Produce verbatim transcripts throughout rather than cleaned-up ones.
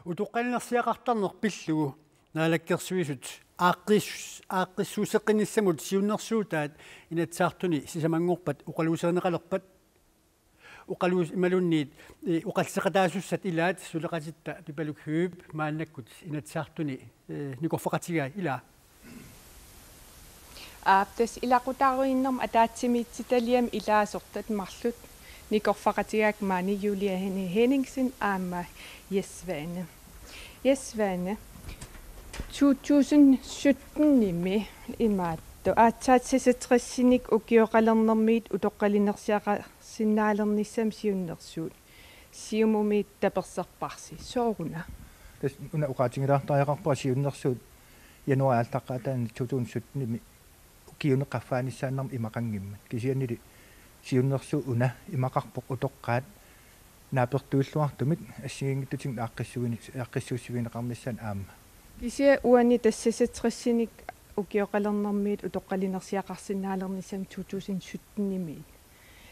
Utoqqalinersiaqartarneq pillugu Naalakkersuisut aaqqis-, aaqqissuusseqqinnissamut siunnersuutaat Inatsisartuni sisamanngorpat oqaluuserineqalerpat. Oqaluus-, imaluunniit, eh, oqalliseqataasussat ilaat suleqatitta Pipaluk Høegh maannakkut Inatsisartuni, eh, nikorfaqatigai ilaa. Aap, tassa ilaqutariinnermi ataatsimiititaliami ilaasortat marluk nikorfaqatigaakka maani Juliane Henningsen aamma Jess Svane. Jess Svane, to tusind sytten-imi imaattoq aatsaat seksogtresinik ukioqalernermiit utoqqalinersiaqarsinnaalernissamut siunnersuut Siumumi taperserparsi. Sooruna? Tassa una oqaatigilaartariaqarpara siunnersuut januaarip aallaqqaataani to tusind sytten-imi ukiuni qaffaanissaannarmi imaqanngimmat. Kisiannili siunnersuut una imaqarpoq utoqqaat naapertuilluartumik assigiinngitsutigut aaqqissuini-, aaqqissuussivigineqarnissaanut aamma. Kisianni uani tassa seksogtresinik ukioqalernermiit utoqqalinersiaqarsinnaalernissamut to tusind sytten-imiit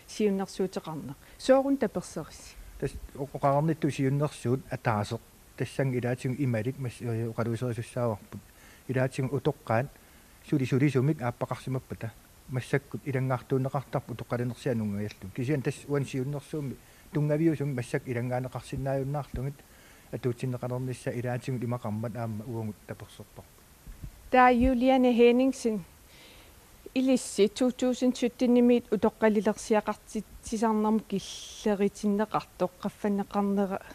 siunnersuuteqarneq. Sooruna taperserissi? Tassa o-, oqarnittut siunnersuut ataaseq. Tassannga ilaatigut imalik mas-, eh, oqaluuserisussaagaluarput. Ilaatigut utoqqaat suli sulisumik aappaqarsimappata. Massakkut ilanngartuunneqartarput utoqqalinersianut nungajallu. Kisianni tassa uani siunnersuummi tunngaviusumik massakkut ilanngaaneqarsinnaajunnaarlugit atuutsinneqalernissaa ilaatigut imaqarmat aamma uagut taperserparput. Taava Juliane Henningsen, ilissi to tusind sytten-imiit utoqqalilersiaqartitsisarnermut killeritinneqartoq qaffanneqarnera-,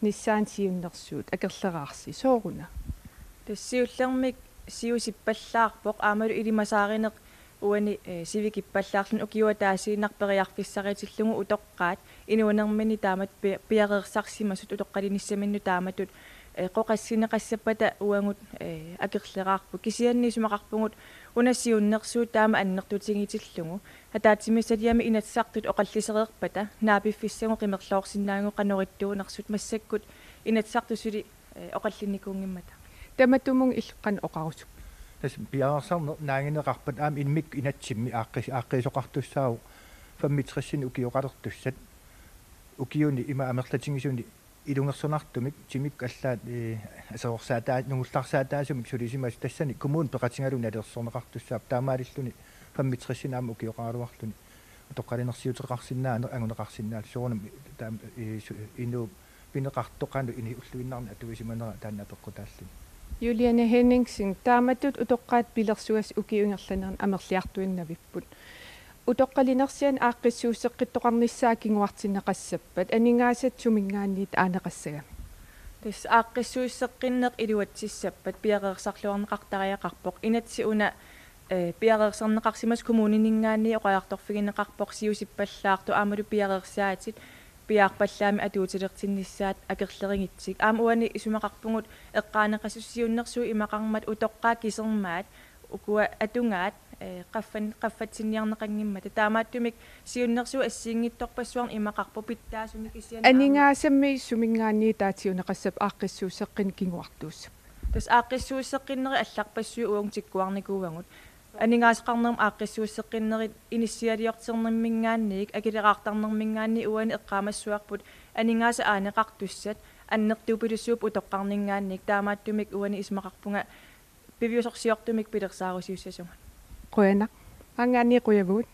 nissaanut siunnersuut akerleraarsi. Sooruna? Tassa siullermik siusippallaarpoq aammalu ilimasaarineq uani, eh, sivikippallaarluni ukiup ataasiinnaq periarfissaritillugu utoqqaat inuunerminni taamatut pi-, piareersarsimasut utoqqalinissaminnut taamatut, eh, qooqassinneqassappata uagut, eh, akerleraarput. Kisianni isumaqarpugut una siunnersuut taama annertutigitillugu ataatsimiititaliami Inatsisartut oqallisereerpata naapiffissagut qimerloorsinnaavagut qanoq ittuunersut massakkut Inatsisartut suli, eh, oqallinnikuunngimmata. Tamatumunnga illit qanoq oqarusuppit? Tassa piareersarneq naagineqarpat aamma immikkut inatsimmi aaqqis-, aaqqiisoqartussaavoq femogtres ukioqalertussat ukiuni ima amerlatigisuni ilungersunartumik timikkut allaat, eh, aserorsaata-, nungullarsaataasumik sulisimasut tassani kommunip peqatigalugu nalilersorneqartussaapput taamaalilluni femogtres aamma ukioqaraluarluni utoqqalinersiuteqarsinnaaneq anguneqarsinnaallugu soorunami taama, eh, su-, inuup pineqartoq qanoq ini ulluinnarni atuisimanera taanna apeqqutaalluni. Juliane Henningsen, taamatut utoqqaat pilersugassat ukiup ingerlanerani amerliartuinnavipput. Utoqqalinersianut aaqqissuusseqqittoqarnissaa kinguartinneqassappat aningaasat suminngaanniit aaneqassagami? Tassa aaqqissuusseqqinneq iluatsissappat piareersarluarneqartariaqarpoq. Inatsit una, eh, piareersarneqarsimasut kommunininngaanniit oqariartorfigineqarpoq siusippallaartut aammalu piareersaatit piaarpallaamik atuutilersinnissaat akerlerigitsik. Aamma uani isumaqarpugut eqqaaneqassasoq siunnersuut imaqarmat utoqqaat kisermaat ukua atugaat, eh, qaffan-, qaffatsinniarneqanngimmata. Taamaattumik siunnersuut assigiinngitsorpassuarnik imaqarpoq pitsaasumik kisianni aamma. Aningaasammi suminngaanniit taatiuneqassappat aaqqissuusseqqinneq kinguartuussappat? Tassa aaqqissuusseqqinnerit allarpassuit uagut tikkuarnikuuagut. Aningaasaqarnermut aaqqissuusseqqinnerit inissialiorternerminngaanniit akileraartarnerminngaanniit uani eqqaamassavarput aningaasat aaneqartussat annertupilussuupput utoqqarninngaanniit, taamaattumik uani isumaqarpunga piviusorsiortumik pilersaarusiussasugut. Qujanaq. Maanngaanniit qujavugut.